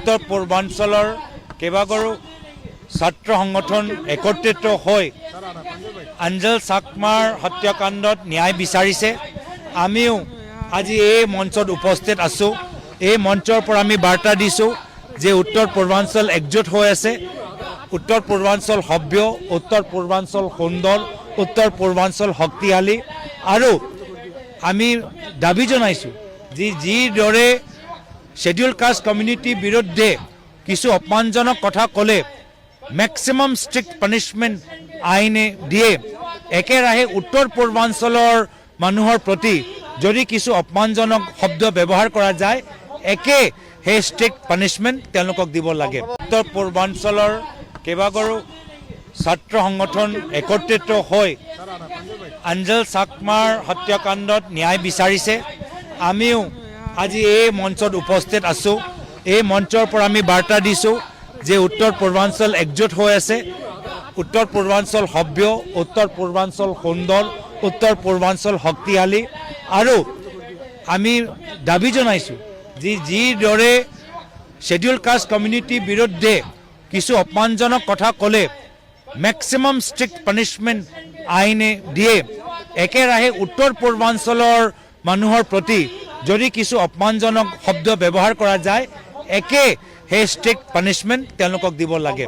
উত্তৰ পূৰ্বাঞ্চলৰ কেইবাগৰো ছাত্ৰ সংগঠন একত্ৰিত হৈ অঞ্জল চাকমাৰ হত্যাকাণ্ডত ন্যায় বিচাৰিছে। আমিও আজি এই মঞ্চত উপস্থিত আছোঁ। এই মঞ্চৰ পৰা আমি বাৰ্তা দিছোঁ যে উত্তৰ পূৰ্বাঞ্চল একজোট হৈ আছে। উত্তৰ পূৰ্বাঞ্চল সভ্য, উত্তৰ পূৰ্বাঞ্চল সুন্দৰ, উত্তৰ পূৰ্বাঞ্চল শক্তিশালী। আৰু আমি দাবী জনাইছোঁ যে যিদৰে শ্বেডিউল কাষ্ট কমিউনিটিৰ বিৰুদ্ধে কিছু অপমানজনক কথা ক'লে মেক্সিমাম ষ্ট্ৰিক্ট পানিছমেণ্ট আইনে দিয়ে, একেৰাহে উত্তৰ পূৰ্বাঞ্চলৰ মানুহৰ প্ৰতি যদি কিছু অপমানজনক শব্দ ব্যৱহাৰ কৰা যায়, একে সেই ষ্ট্ৰিক্ট পানিছমেণ্ট তেওঁলোকক দিব লাগে। উত্তৰ পূৰ্বাঞ্চলৰ কেইবাগৰো ছাত্ৰ সংগঠন একত্ৰিত হৈ অঞ্জল চাকমাৰ হত্যাকাণ্ডত ন্যায় বিচাৰিছে। আমিও আজি এই মঞ্চত উপস্থিত আছোঁ। এই মঞ্চৰ পৰা আমি বাৰ্তা দিছোঁ যে উত্তৰ পূৰ্বাঞ্চল একজোট হৈ আছে। উত্তৰ পূৰ্বাঞ্চল সভ্য, উত্তৰ পূৰ্বাঞ্চল সুন্দৰ, উত্তৰ পূৰ্বাঞ্চল শক্তিশালী। আৰু আমি দাবী জনাইছোঁ যে যিদৰে শ্বেডিউল কাষ্ট কমিউনিটিৰ বিৰুদ্ধে কিছু অপমানজনক কথা ক'লে মেক্সিমাম ষ্ট্ৰিক্ট পানিছমেণ্ট আইনে দিয়ে, একেৰাহে উত্তৰ পূৰ্বাঞ্চলৰ মানুহৰ প্ৰতি যদি কিছু অপমানজনক শব্দ ব্যৱহাৰ কৰা যায়, একে সেই ষ্ট্ৰিক্ট পানিছমেণ্ট তেওঁলোকক দিব লাগে।